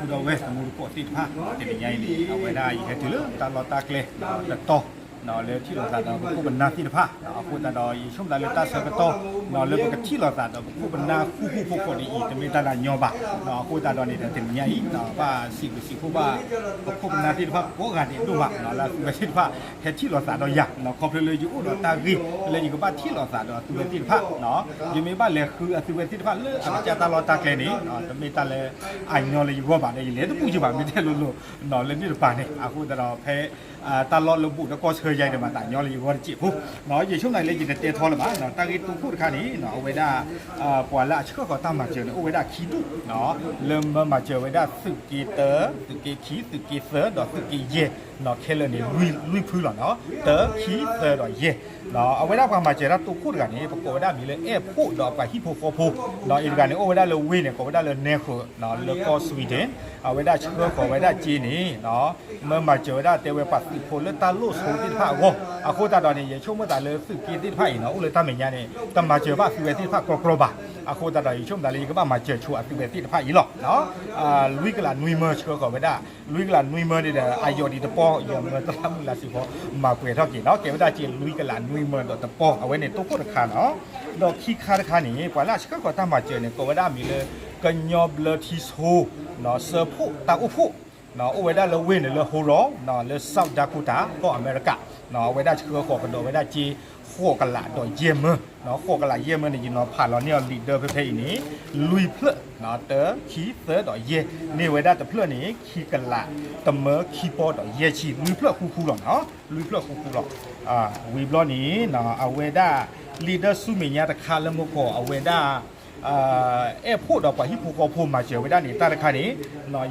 ဒီပုၢ်ဒီဝဲၢ်တံၤသကိးသ့ၣ်တဖၣ်, တနံၤညါအံၤန့ၣ် အဝဲဒၣ်ယဟဲတုၤလၢတၢ်လီၢ်တၢ်ကျဲတတီၤ လၢထံၣ်လိာ်သးဒီးပခိၣ်ပနၢ်သ့ၣ်တဖၣ်, အဃိသတးဒီး ယဆိကမိၣ်သးလၢတၢ်ဆၢကတီၢ် လၢပကထံၣ်လိာ်သးဒီးပခိၣ်ပနၢ်ဃူဃူဖိးဖိးဒ်အံၤ တမ့ၢ်တၢ်လၢညီဘၣ်. အဃိသတးဒီးန့ၣ်ဒီး တနံၤညါအံၤ ဘၣ်စံးဘျုးစံးဖှိၣ်ဘၣ် ပခိၣ်ပနၢ်သ့ၣ်တဖၣ်ကိးဂၤဒဲးဒိၣ်မး လၢအသုဝဲသ့ၣ်တဖၣ် ဟဲထံၣ်လိာ်သးဒီးယၤ ခီဖျိလၢယအိၣ်ဒီးတၢ်ဂ့ၢ် လၢယကဘၣ်ထံၣ်လိာ်သးဒီးအသုဝဲသ့ၣ်တဖၣ် ယမ့ၢ်ဘၣ်လဲၤဃုအသုဝဲသ့ၣ်တဖၣ်လၢအကစၢ်တၢ်လီၢ်တၢ်ကျဲန့ၣ် တမ့ၢ်တၢ်လၢအညီလၢယဂီၢ်ဘၣ်ဒီး ယလဲၤတပူၤယဘၣ် မ့ၢ်တဲလိၤလိၤ လၢန့ၣ်တပၤန့ၣ်. အဃိသတးဒီးဖဲ တၢ်လီၢ်လၢဘူးဒီးကီၢ်ဆၢယါအံၤန့ၣ် မၤသးညီလၢယဂီၢ်တစဲးဖိ, ယဆိကမိၣ်လၢယတတဲထီလၢၤဘၣ်. တၢ်ဂ့ၢ်တိခိၣ်တခါန့ၣ် အဝဲဒၣ် ပှၤလၢအဆှၢဃီၤတၢ်မၤစၢၤန့ၣ် အိၣ်ဝဲဒၣ်ခံဒူၣ် လၢမၢမၤစၢၤဝဲဒၣ်သုးက့တၢ သုးက့ခံ သုးက့သၢ ဒီးသုးက့ယဲၢ် ခဲလၢာ်န့ၣ် လွံၢ်ဖုလီၤနီၤ, တၢ ခံ သၢ ဒီးယဲၢ်. အဝဲဒၣ်ပှၤမၤစၢၤတၢ်တိခိၣ်တဂၤန့ၣ် ပကိးဝဲဒၣ်မံၤလၢအဲၣ်ဖှိၣ်ဒီးပှၤဟံၣ်ဖိဃီဖိ, အံၤတဂၤန့ၣ် အိၣ်ဝဲဒၣ်လၢဝ့ၢ်န့ၣ် ကိးဝဲဒၣ်လၢနဲဃၢၤ လၢကီၢ် Sweden, အဝဲဒၣ်ဆှၢဃီၤဝဲဒၣ်စ့န့ၣ် မၢမၤစၢၤဝဲဒၣ်တဲဝဲပှၤသုးဖိလၢတၢ်လိၣ်ဆိသ့ၣ်တဖၣ်အဂီၢ်. အဃိသတးဒီးန့ၣ် ယဆိကမိၣ်သးလၢသုးက့သ့ၣ်တဖၣ်အံၤနီၤ အိၣ်လၢတၢ်မဲာ်ညါန့ၣ် တမၤစၢၤဘၣ်သုဝဲသ့ၣ်တဖၣ်ကြီကြီဘၣ်. အဃိသတးဒီး ယဆိကမိၣ်သးလၢယကဘၣ်မၤစၢၤဆိအသုဝဲသ့ၣ်တဖၣ်အံၤလီၤ. လွံၢ်ကလးနွံမၢဆှၢဃီၤဝဲဒၣ်, လွံၢ်ကလးနွံမၢန့ၣ်ဒီး အယီၢ်ဒံးတပီၢ် ယမၢတလးမုၢ်လးစံာ်ဖီ မၤပှဲၤထီၣ်က့ၤနီၤ, ကဲဝဲဒၣ်စ့လွံၢ်ကလးနွံမၢဒီးတပီၢ် အဝဲန့ၣ်တိခိၣ်တခါနီၤ. ဒီးခံခါတခါန့ၣ် ပှၤလၢအဆှၢဃီၤတၢ်မၤစၢၤန့ၣ် ကိးဝဲဒၣ်မံၤလၢ ကညီဘျၢထံဆိ စၢဖှိၣ်တၢ်အိၣ်ဖှိၣ် အိၣ်ဝဲဒၣ်လၢဝ့ၢ်န့ၣ်လၢ Huron လၢ South Dakota ကီၢ်အမဲရကၤ, အဝဲဒၣ်ဆှၢဃီၤကဒီးဝဲဒၣ်စ့ ဃိးကလးဒီးယဲၢ်မၢ, ဃိးကလးယဲၢ်မၢန့ၣ် ယနီၤဖးလီၤန့ၢ်အီၤလံာ်ဒၢဖဲဖဲအံၤန့ၣ် လွံၢ်ဖျၢၣ်, တၢ ခံ သၢ ဒီးယဲၢ်, န့ၢ်ဝဲဒၣ်တဖျၢၣ်န့ၣ် ခံကလး တမၢ ခံပီၢ်ဒီးယဲၢ်ဆံ လွံၢ်ဖျၢၣ်ဃူဃူလီၤနီၤ, လွံၢ်ဖျၢၣ်ဃူဃူလီၤ. ဝံၤဘျီန့ၣ် အဝဲဒၣ် လံာ်ဒၢဆူမဲာ်ညါတခါလၢမ့ၢ်ကီး အဝဲဒၣ် အဲၣ်ဖှိၣ်ဒီးပှၤဟံၣ်ဖိဃီဖိမၤစၢၤဝဲဒၣ်န့ၣ် တၢ်တခါန့ၣ်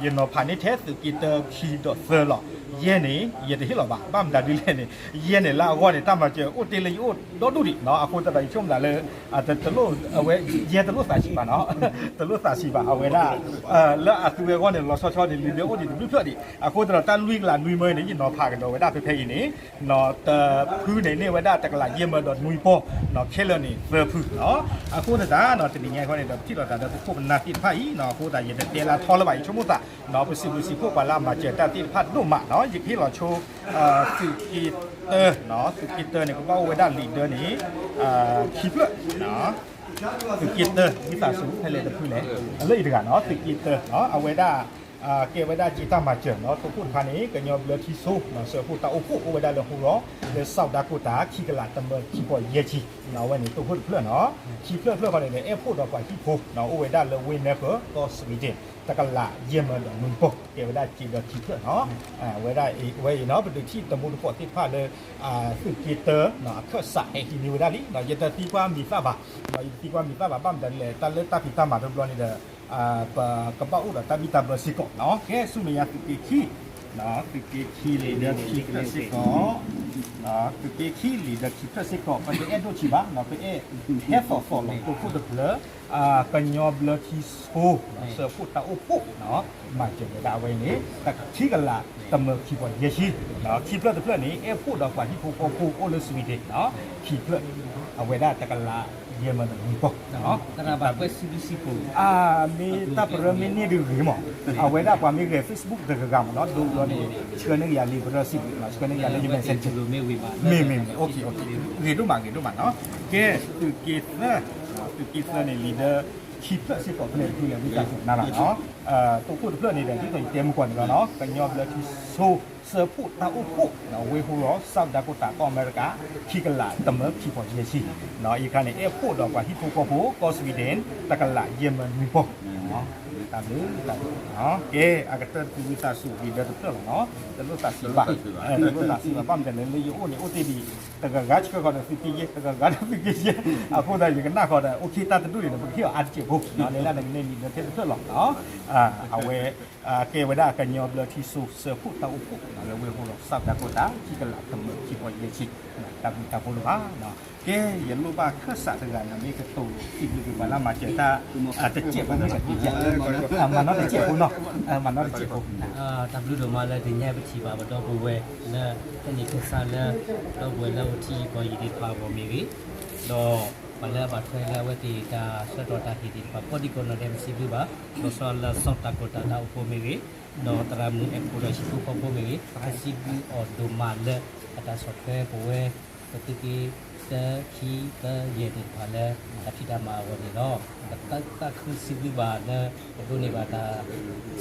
ယနီၤဖးန့ၢ်ထဲသုးက့တၢ ခံ ဒီး သၢ လီၤ. ယဲၢ်န့ၣ် ယတဟ့ၣ်လီၤဘၣ်, ဘၣ်မတၤဒ်လဲၣ်န့ၣ် ယဲၢ်န့ၣ်လၢအဂီၢ်န့ၣ် တၢ်မၤစၢၤအိၣ်တ့ၢ်လၢယအိၣ်ဒီဒူၣ်ဒံးနီၤ, အဃိသတးဒီးယဆိကမိၣ်သးလၢ တလိၣ်အဝဲ ယဲၢ်တလိၣ်သးဆံးဘၣ်နီၤ, တလိၣ်သးဆံးဘၣ် အဝဲဒၣ် လၢအသုဝဲအဂီၢ်န့ၣ် လီၤဆီဆီန့ၣ် လံာ်ဒၢအိၣ်ဒံးတဘျုးဖျၢၣ်ဒံး, အဃိသတးဒီးတၢ်လွံၢ်ကလးနွံမၢန့ၣ် ယနီၤဖးကဒီးဝဲဒၣ်ဖဲဖဲအံၤန့ၣ် တဖုန့ၣ်န့ၢ်ဝဲဒၣ်တကလးယဲၢ်မၢဒီးနွံပီၢ်, ခဲလၢာ်န့ၣ်သၢဖုလီၤ. အဃိသတးဒီး တနံၤညါအံၤဃီန့ၣ်ဒီး ပထံၣ်လိာ်သးဒီးသုးခိၣ်ပနၢ်သ့ၣ်တဖၣ်အံၤနီၤ, အဃိသတးယတတဲလၢထီလၢၤဘၣ် ယဆိကမိၣ်သး, ပစံးဘျုးစံးဖှိၣ်ပှၤလၢအမၤစၢၤတၢ်သ့ၣ်တဖၣ်ဒိၣ်မးနီၤ, ယကဟ့ၣ်လီၤဆိ သုးက့တၢ, သုးက့တၢန့ၣ် ကဘၣ်အိၣ်ဝဲဒၣ်လံာ်ဒၢန့ၣ် ခံဖျၢၣ် သုးက့တၢ ဝံသးစူၤ ဖဲလဲၣ်တဖုလဲၣ်, လၢအံၤတဂၤနီၤ သုးက့တၢ, အဝဲဒၣ် ကဲဝဲဒၣ်စ့တၢ်မၤစၢၤနီၤ, တိခိၣ်တခါန့ၣ် ကညီဘျၢထံဆိ စၢဖှိၣ်တၢ်အိၣ်ဖှိၣ် အိၣ်ဝဲဒၣ်လၢ Huron လၢ South Dakota ခံကလးတမၢခံပီၢ်ယဲၢ်ဆံ, အဝဲန့ၣ်တိခိၣ်တဖျၢၣ်နီၤ, ခံဖျၢၣ်တဖျၢၣ်ဃီန့ၣ်ဒီး အဲၣ်ဖှိၣ်ဒီးပှၤဟံၣ်ဖိ အိၣ်ဝဲဒၣ်လၢဝ့ၢ်နဲဃၢၤ ကီၢ် Sweden တကလးယဲၢ်မၢဒီးနွံပီၢ်, ကဲဝဲဒၣ်စ့ဒီးခံဖျၢၣ်နီၤ, ဝဲဒၣ်ဝဲအံၤနီၤ ပဒုးထံၣ်တံၤသကိးသ့ၣ်တဖၣ်လၢ သုးက့တၢ အခၢၣ်စးဟဲဟံးန့ၢ်ဝဲဒၣ်လံ, ယတသံကွၢ်မံၤသၣ်ဘၣ်, ယတသံကွၢ်မံၤသၣ်ဘၣ် ဘၣ်မတၤဒ်လဲၣ် တၢ်လၢတၢ်ဖံးတၢ်မၤတဘျီန့ၣ်ဒီး ပကဘၣ်အိၣ်ဒီးတၢ်ဘံၣ်တၢ်ဘၢစ့ၢ်ကီးနီၤ, ကဲဆူမဲာ်ညါသုးက့ခံ, သုးက့ခံလံာ်ဒၢခံဖျၢၣ်စ့ၢ်ကီး, သုးက့ခံလံာ်ဒၢခံဖျၢၣ်စ့ၢ်ကီး ပတအဲၣ်ဒိၣ်ဆံးဘၣ်နီၤ, ပအဲၣ်ထဲသိးသိးလီၤ တိခိၣ်တဖျၢၣ် ကညီဘျၢထံဆိ စၢဖှိၣ်တၢ်အိၣ်ဖှိၣ် မၤစၢၤဝဲဒၣ်အဝဲန့ၣ် ခံကလးတမၢခံပီၢ်ယဲၢ်ဆံ, ခံဖျၢၣ်တဖျၢၣ်န့ၣ် အဲၣ်ဖှိၣ်ဒီးပှၤဟံၣ်ဖိဃီဖိအိၣ်လၢ Sweden ခံဖျၢၣ် အဝဲဒၣ်တကလးယဲၢ်မၢဒီးနွံပီၢ် မ့ၢ်တၢ်ပရၢမ့ၢ်န့ၢ်ဒုးဂ့ၤမး, အဝဲဒၣ်ပှၤမ့ၢ်ဂဲၤ Facebook တဂၤဂၤမးနီၤ, ဒိဘျီန့ၣ် ဆှၢန့ၢ်က့ၤယၤလံာ်ပရၢစံးဘျုးနီၤ, ဆှၢန့ၢ်က့ၤယၤလၢယ Messenger မ့ၢ်မ့ၢ်မ့ၢ် ဂ့ၤဒိၣ်မး ဂ့ၤဒိၣ်မးနီၤ, ကဲ သုးက့သၢ, သုးက့သၢန့ၣ် လံာ်ဒၢခံဖျၢၣ်စ့ၢ်ကီးဖဲလဲၣ်တဖုလဲၣ် ဝံသးစူၤနၤဘၣ်နီၤ, တိခိၣ်တဖျၢၣ်န့ၣ်ဒီး ဒ်သိးယတဲမုၢ်ကီၢ်န့ၣ်လီၤနီၤ, ကညီဘျၢထံဆိ စၢဖှိၣ်တၢ်အိၣ်ဖှိၣ် ဝ့ၢ်ဟူရီ South Dakota ကီၢ်အမဲရကၤ ခံကလးတမၢခံပီၢ်ယဲၢ်ဆံ, အံၤခါန့ၣ် အဲၣ်ဖှိၣ်ဒီးပှၤဟံၣ်ဖိဃီဖိ ကီၢ် Sweden တကလးယဲၢ်မၢနွံပီၢ် တၢ်ဘျုးတၢ်ဘျုး, ကဲ အကတၢၢ်တဖုဝံသးစူၤ လံာ်ဒၢတဖျၢၣ်လီၤနီၤ, တလိၣ်သးဆံးဘၣ်, တလိၣ်သးဆံးဘၣ် ဘၣ်မတၤလဲၣ်လၢယအိၣ်န့ၣ် အိၣ်တ့ၢ်ဒံး တဂၤဂၤဆှၢဃီၤဒီးသုးက့ယဲၢ် တဂၤဂၤဒီးသုးက့ယဲၢ်, အဃိသတးယကနၣ်ဃီၤဒီး အိၣ်ခ့တၢ်တဒူၣ်န့ၣ်ဒီး ပကဟ့ၣ်အီၤအါတစဲးဖိ, လၢဒၣ်န့ၣ်ကန့ၢ်လံာ်ဒၢထဲတဖျၢၣ်လီၤ, အဝဲ ကဲဝဲဒၣ်ကညီဘျၢထံဆိ စၢဖှိၣ်တၢ်အိၣ်ဖှိၣ် လၢဝ့ၢ်ဟူရီ South Dakota ခံကလးတမၢခံပီၢ်ယဲၢ်ဆံ, တၢ်ဘျုးတၢ်ဖှိၣ်လၢၤဘၣ်, ကဲ ယလိၣ်ဘၣ်ခၢၣ်စးတဂၤန့ၣ် မ့ၢ်ကတိၤစံးဘျုးက့ၤပှၤလၢမၤစၢၤတၢ် တစဲးဖိမ့ၢ်တစဲး, မၤနီတစဲးဖိနီၤ, မၤနီတစဲးဖိ တၢ်ဘျုးဒိၣ်မးလၢတနံၤညါပထံၣ်ဘၣ်ပဒီပုၢ်ဝဲၢ်လၢ ဖဲန့ၣ်ကစၢ်လၢ ဒီပုၢ်ဝဲၢ်လၢအိၣ်ထံကီၢ်အံၤသ့ၣ်တဖၣ်အဂီၢ်မ့ၢ်ဂ့ၤ, ဒီးပှၤလၢအဘၣ်ထွဲလၢအဝဲသ့ၣ်တၢ်ဆၢကတီၢ်တၢ်ဟ့ၣ်သ့ၣ်တဖၣ်ကိးဒံကိးနီၢ်ဒဲး ပစံးဘျုးဘၣ်, လီၤဆီလၢစီၤတၢ်ကိၢ်တၢ်ဂီၤအိၣ်ဖှိၣ်မ့ၢ်ဂ့ၤ, ဒီးသရၣ်မုၣ်အဲၣ်ခိၣ်ဒီးဟံၣ်ဖိဃီဖိမ့ၢ်ဂ့ၤ, ပစံးဘျုးအီၤဒိၣ်မးလၢ အတၢ်ဆီၣ်ထွဲပဝဲ ပသုးက့တၢ ခံ သၢ ယဲၢ်သ့ၣ်တဖၣ်လၢ တၢ်ဖံးတၢ်မၤအဂီၢ်န့ၣ်လီၤ. ပသးခုစံးဘျုးဘၣ်လၢ ပဒိးန့ၢ်ဘၣ်တၢ်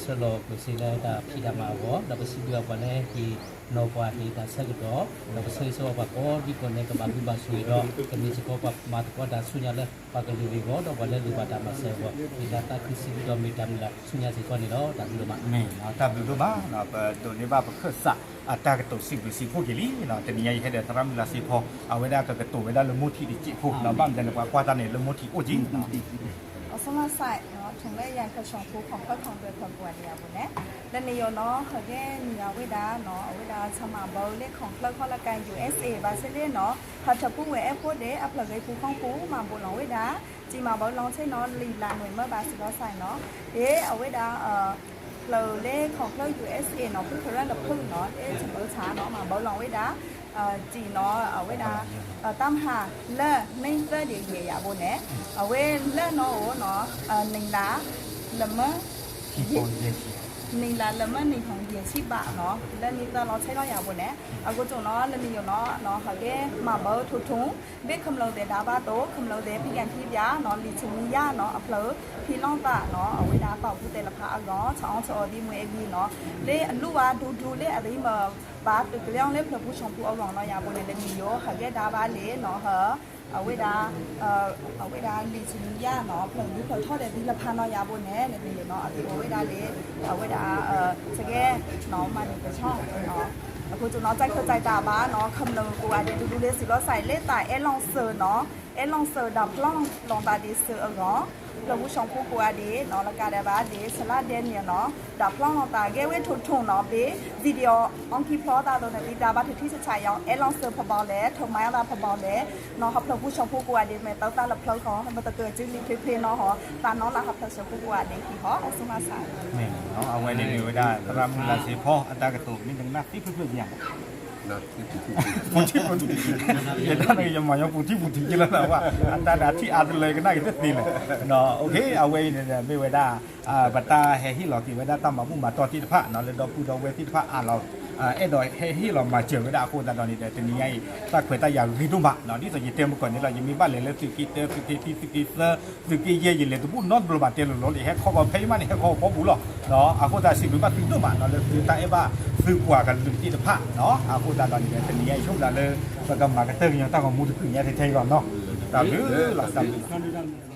ဆဲးလီၤကွံာ်စ့လၢတၢ်ဖံးတၢ်မၤအဂီၢ်, ဒီးပစံးဘျုးဘၣ်ပှၤလၢဟ့ၣ်နီၤပှၤဟ့ၣ်တၢ်ဆၢကတီၢ်, ဒီးပဆၢဂ့ၤဆၢဝါပှၤကိးဒံကိးနီၢ်ဒဲး ကဘၣ်ဘျုးဘၣ်ဆိၣ်ဂ့ၤဒီး ကမ့ၢ်စ့ၢ်ကီးပှၤမၤသကိးတၢ်ဆူညါလၢ ပှၤကလုာ်ဂ့ၢ်ဝီ ဒီးပှၤလၢလိၣ်ဘၣ်တၢ်မၤစၢၤအဂီၢ် မ့ၢ်ဒၣ်သးခုစံးဘျုးဒီးမ့ၢ်တၢ်မုၢ်လၢ်ဆူညါစ့ၢ်ကီးန့ၣ်လီၤ. တၢ်ဘျုးဒိၣ်မး, မ့ၢ်တၢ်ဘျုးဒိၣ်မး, ပဒိးန့ၢ်ဘၣ်ပခၢၣ်စးအတၢ်ကတိၤစံးဘျုးစံးဖှိၣ်က့ၤလံ. တနံၤညါအံၤဟဲဒီးသရၣ်မုၣ်လါစ့ဖီ အဝဲဒၣ်ကကတိၤဝဲဒၣ်လၢမိၢ်ထံးတစဲးဖိ, ဘၣ်မနုၤလဲၣ် ပှၤကွၢ်တၢ်န့ၣ်လၢမိၢ်ထံးအိၣ်က့ၤ အီၤစၢမးစဲး, ထုးလၢယၤခၢၣ်ဆၢဖိ ခီၣ်ချၢခီၣ်ချၢပှၤဒံးအပူၤန့ၣ်, လၢနံၤယိာ်နီၤ ဟဲက့ၤနံၤအဝဲဒၣ်နီၤ အဝဲဒၣ်ဆၢမၤဘၢလၢခီၣ်ချၢခီၣ်လၢကၤ ယူၣ်အ့စ့ ဘၣ်ဆၣ်လၢနီၤ ဟးထၢၣ်ပူဝဲအဲၣ်ဖိဒီး အဖျၢၣ်ဂ့ၤပူၤခီပူၤ မၤဘိးလီၤဝဲဒၣ် စံးမၤဘၢလီၤဆ့နီၤ လံာ်လၢနွံမၢဘၣ်စ့ၢ်ကီးစဲးနီၤ, ဒ်အဝဲဒၣ် ဖျၢၣ်လၢခီၣ်ချၢ ယူၣ်အ့စ့ နီၤ ဖုၣ်ဖရၢလၢဖုၣ်နီၤ လၢစံးဘၢဆၣ်နီၤ မၤဘၢလီၤဝဲဒၣ် စံးနီၤ အဝဲဒၣ် တၢ်မၤဟးလၢ နံၣ်သၢဒံးယဲၢ်ယၤဘိန့ၣ် အဝဲလၢနီၤအိၣ်နီၤ နံၣ်လါ လၢမၢ နံၣ်လါလၢမၢနံၣ်ဟီၣ်ယဲၢ်ဆံဘးနီၤ လၢနံၣ်သၢလီၤဆဲးလီၤယၤဘိန့ၣ် အဃိကၠိၣ်နီၤ လၢနံၤယိာ်နီၤ ဟဲက့ၤမၤဘၢထူထူ ဘ့ၣ်ခမျၢၣ်သဲးဒါဘၣ်တိၢ် ခမျၢၣ်သဲးဖံးယံၤဖံးဘၣ်နီၤ လံာ်ဆူညါနီၤ အဖျၢၣ်ဖံးလီၤသးနီၤ အဝဲဒၣ်ပာ်ဖှိၣ်သဲးလီၤဖးအဂီၢ် ဆၢအီၣ်ဆၢအီဒ်မ့ၢ်အဂ့ၢ်နီၤ လၢအလူဝဲဒူဒူလၢအရံ မၤဘၣ်တုၤကလံၤလၢဖျၢၣ်ပူၤဆူပူၤအဂီၢ်နီၤယၤဘိန့ၣ် လၢနံၤယိာ် ဟဲက့ၤဒါဘၣ်လံနီၤ ဟ အဝဲဒၣ် အဝဲဒၣ်လံာ်ဆူညါနီၤ ဖျၢၣ်ဒူဖျၢၣ်ထီၣ်ဒီးဒ်လၢဖးနီၤယၤဘိန့ၣ် လၢနံၤယိာ်နီၤ အဝဲဒၣ်လံ အဝဲဒၣ် စကဲ မၤန့ၢ်ကဆီ အဃိကၠိၣ်နီၤ ကၢ်ခၢၣ်စးတၢ်ဘၣ်နီၤ ခမျၢၣ်ကိးဂၤဒဲး ဒူဒူလၢစံးလီၤစဲးလၢတၢ် အဲၣ်လီၤစၢၤနီၤ အဲၣ်လီၤစၢၤ ဒၣ်ဖျီလီၤသးဒ်စၢၤအဂီၢ် ဖျၢၣ်ပူၤဆူပူၤကိးဂၤဒဲးနီၤ လၢကးဒဲးဘၣ်ဒ် စလါဒဲနံၤနီၤ ဒၣ်ဖျီလီၤသးဂ့ၤဝဲထူထူနီၤ ဘ့ၣ် video အီၣ်ကံၣ်ဖျီသးသိးန့ၣ် ဒ်ဒါဘၣ်ထံထံဆးဆးယီၤ အဲၣ်လီၤစၢၤဖဘီလဲၣ် ထိၣ်မၤသးဖဘီလဲၣ်နီၤ ဟီဖျၢၣ်ပူၤဆူပူၤကိးဂၤဒဲး မ့ၢ်တၢ်သးလၢဖျၢၣ်ဃီ မ့ၢ်တကၢၤစုလံာ်ဖျ့ဖျ့နီၤဟီ သးနီၢ်လၢဟီဖျၢၣ်ဆူပူၤကိးဂၤဒဲးဟံၣ်ဟီ အီၣ်စူမးစး အဝဲန့ၣ်မ့ၢ်ဝဲဒၣ် သရၣ်မုၣ်လါစ့ဖီ အတၢ်ကတိၤ မ့ၢ်တကနၣ်သံဖျ့ဖျ့ယၤ ပူၤထံပူၤထံး ယဲဒၣ်န့ၣ် ယမၤညီပူၤထံပူၤထံးကလၢလၢဝဲ အတၢ်ဒၣ်ထံၣ်အါတလၢကနၣ်က့ၤတသ့လၢၤ အဝဲအံၤန့ၣ် မ့ၢ်ဝဲဒၣ် ပတၢ်ဟဲဟ့ၣ်လီၤက့ၤဝဲဒၣ်တၢ်မၤဘူၣ်မၤတီၢ်သ့ၣ်တဖၣ်နီၤ လၢဒီပုၢ်ဒီဝဲၢ်သ့ၣ်တဖၣ်အါလီၤ အဲၣ်ဒိးဟဲဟ့ၣ်လီၤမၤစၢၤဝဲဒၣ်အဃိသတးဒီးန့ၣ်ဒီး တနံၤညါအံၤ တၢ်ခွဲးတၢ်ယာ်ဂ့ၤဒိၣ်မးနီၤ ဒ်သိးယတဲမုၢ်ကီၢ်န့ၣ်လီၤ ယမ့ၢ်ဘၣ်လဲၤလၢသုးက့တၢ သုးက့ခံ သုးက့သၢ သုးက့ယဲၢ် ယလဲၤတဘူၣ်နီတဘျီဘၣ်တဲလိၤလိၤန့ၣ် ဟဲခီကီၢ်ဖဲအံၤမးန့ၣ် ဟဲခီကီၢ်ဖီပူၤလီၤ အဃိသတးစံးဘျုးဘၣ်သုဒိၣ်မးနီၤ လၢသုတၢ်အဲၣ်ဘၣ်သုပှၤကလုာ်သ့ၣ်တဖၣ်နီၤ အဃိသတးဒီးန့ၣ်ဒီး တနံၤညါအံၤဆိကမိၣ်လၢ ပကမၤကတၢၢ်ကညီတၢ်ဂီၤမူတကုာ်ညါထဲထဲအံၤလီၤနီၤ တၢ်ဘျုးလီၤ တၢ်ဘျုးလီၤ